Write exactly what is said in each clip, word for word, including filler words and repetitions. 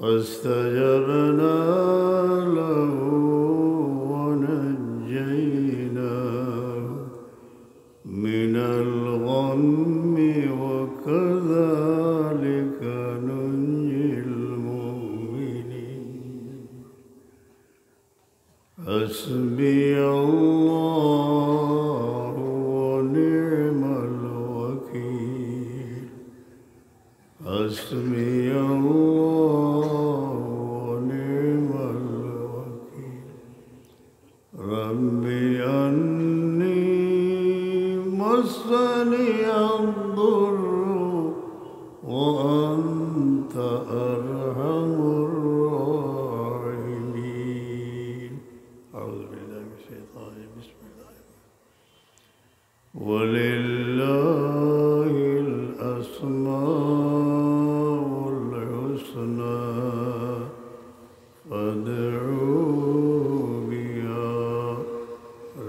فاستجبنا له ونجيناه من الغم وكذلك ننجي المؤمنين. حسبي الله ونعم الوكيل. حسبي الله ونعم الوكيل. رب أني مسني الضر وأنت أرحم الراحمين. أعوذ بالله من الشيطان الرجيم. بسم الله الرحمن الرحيم. ولله الأسماء الحسنى فادعوه بها।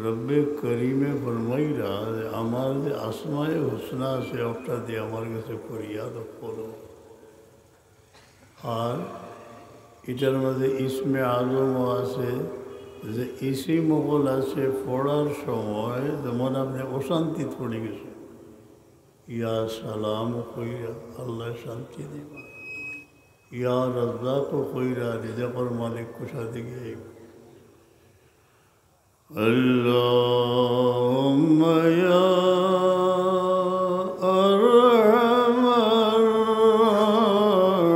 রব্বে করিমে ফরমাইরা যে আমার যে আসমায়ে হুসনা আছে, ওটা দিয়া আমার কাছে ফরিয়াদ করো। আর ইটার মাঝে ইসমে আজমও আছে, যে ইসিম অকল আছে পড়ার সময়, যেমন আপনে অশান্তিত পড়ি গেছইন, ইয়া সালাম কইরা আল্লায় শান্তি দিবা, ইয়া রাজ্জাক কইরা রিজিকর মালিক কুশাদি দিয়া আইবা। اللهم يا أرحم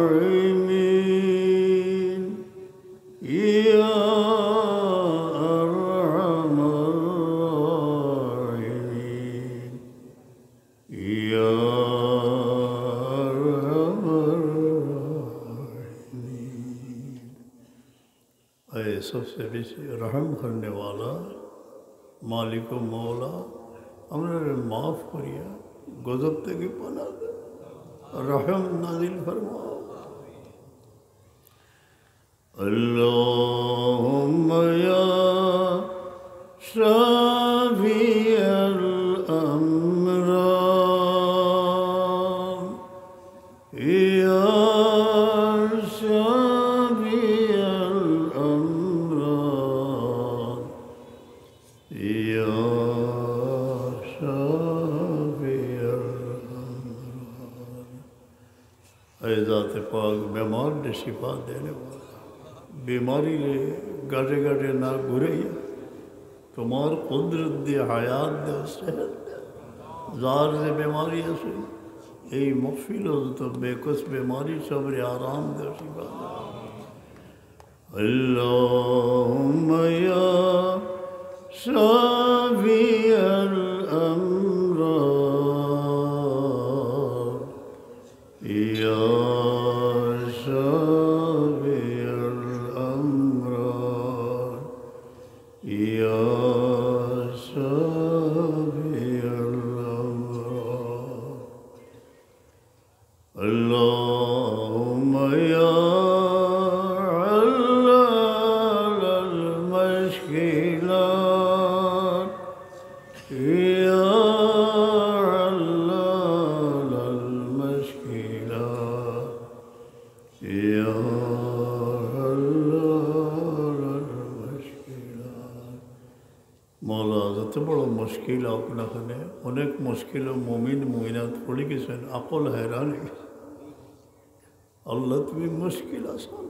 الراحمين، يا أرحم الراحمين، يا أرحم الراحمين। اے سب سے بیشی رحم کرنے والا، مالک و مولا، আমরারে মাফ করিয়া গজব থাকি পানা দেও, রহম নাজিল ফরমাও। اللهم يا شافي الأمراض، يا شافي الأمراض، يا شافي الأمراض। اے ذات پاک، بیمار دے شفا دینے والا، بیماری دے گاٹے گاٹے نہ گھرے، تمہار قدرت دی حیات دے، صحت دے، زار دے بیماری اسے، اے محفل ہو تو بے کس بیماری صبر آرام دے، شفا دے۔ اللهم يا شافي الأمراض، يا شافي الأمراض، يا شافي الأمراض. اللهم يا علام المشكلات، يا علام المشكلات، يا علام المشكلات. মওলা, যত বড় মুশকিল হোক না কেনে, অনেক মুশকিল মুমিন মুমিনাত পড়ি গেছইন, আকল হয়রান অই গেছে। আল্লাহ, তুমি মুশকিল আসান।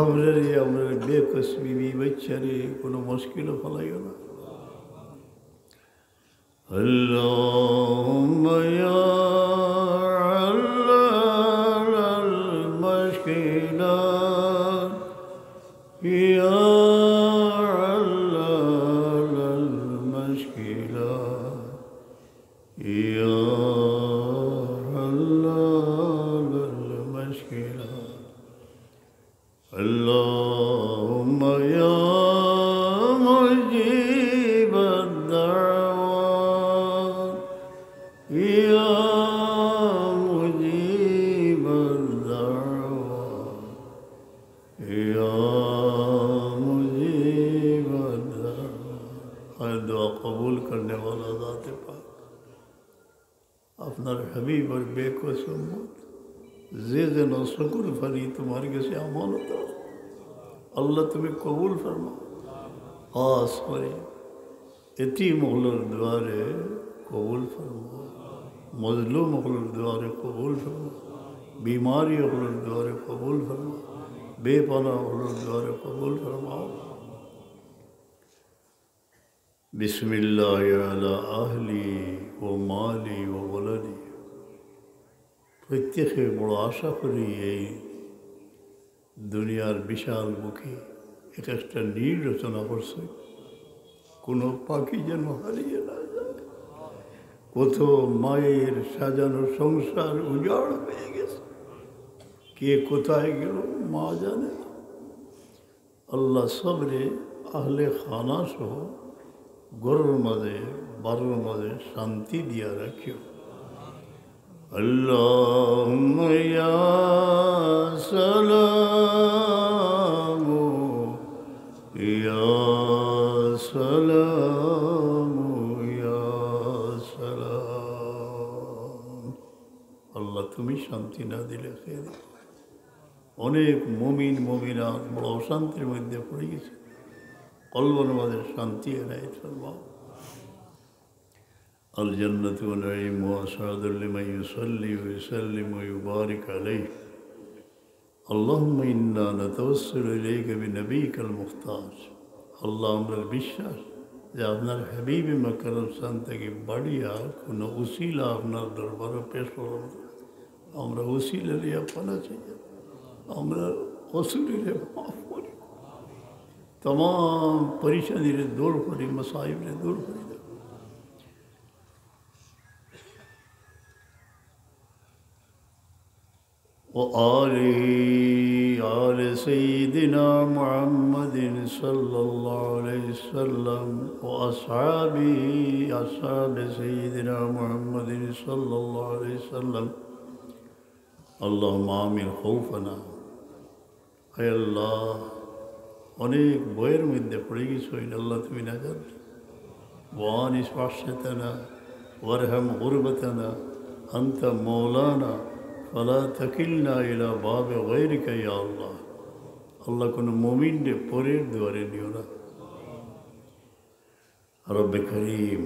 আমরারে, আমরার বেকস বিবি বাচ্চারে কোনো মুশকিলো ফালাইও না। اللهم يا علام المشكلات، يا علام المشكلات، يا علام المشكلات. اللهم يا مجيب الدعوات، يا مجيب الدعوات، يا مجيب الدعوات. اے دعا قبول کرنے والا ذات پاک، আপনার হাবিবর বেকস উম্মত, যে যেন চকুর পানি তোমার গেছে আমানত রাখো। আল্লাহ, তুমি কবুল ফরমাও। খাস করি এতিম অকলর দোয়ারে কবুল ফরমাও, মজলুম অকলর দোয়ারে কবুল ফরমাও, বিমারি অকলর দোয়ারে কবুল ফরমাও, বেপানা অকলর দোয়ারে কবুল ফরমাও। বিসমিল্লাহি আলা আহলি ওয়া মালি ওয়া ওয়ালাদি। প্রত্যেকে বড় আশা করি এই দুনিয়ার বিশাল বুকে এক একটা নীড় রচনা করছে, কোনো পাখি যেন হারিয়ে না যায়। কত মায়ের সাজানো সংসার উজাড় হয়ে গেছে, কে কোথায় গেল মা জানে না। আল্লাহ সবরে আহলে খানা সহ ঘরর মাঝে, বাড়ির মাঝে শান্তি দিয়া রাখিও। اللهم يا سلام، يا سلام، يا سلام। আল্লাহ, তুমি শান্তি না দিলে কে দিবে? অনেক মুমিন মুমিনাত বড় অশান্তির মধ্যে পড়ে গেছে, কলবর মাঝে শান্তি এনায়েত ফরমাও। الجنة والنعيم وأسعد لمن يصلي ويسلم ويبارك عليه. اللهم إنا نتوسل إليك بنبيك المختار. আল্লাহ, আমরার বিশ্বাস যে আপনার হাবিবে মুকাররম শান্তি থাকি বাড়িয়া কোনো উসিলা আপনার দরবারে পেশ করা, আমরা উসিলা লইয়া পানা চাই, আমরা কসুরিরে মাফ করি, তামাম পরেশানিরে দূর করি, মাসাইবরে দূর করি দাও। وآله، آل سيدنا محمد صلى الله عليه وسلم، وأصحابه، أصحاب سيدنا محمد صلى الله عليه وسلم. اللهم آمن خوفنا. আয় আল্লাহ, অনেক ভয়ের মধ্যে পড়ে গেছি, আল্লাহ তুমি নাজাত দাও। وأنس وحشتنا وارحم غربتنا، أنت مولانا فلا تكلنا إلى باب غيرك يا الله. আল্লাহ, কোনো মুমিনরে পরের দুয়ারে নিও না। রব্বে করিম,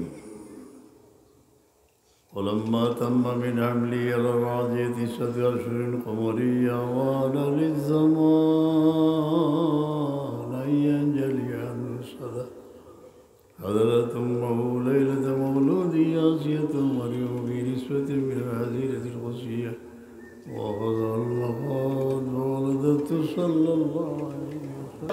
ولما تم من حمله على الراجحة ستة أشهر قمرية وأنا للزمان أن ينجلي عنه الصدى. حضرت أمه ليلة مولده آسية مريم في نسوة من الحظيرة القدسية، وأخذها المخاض فولدته صلى الله عليه وسلم.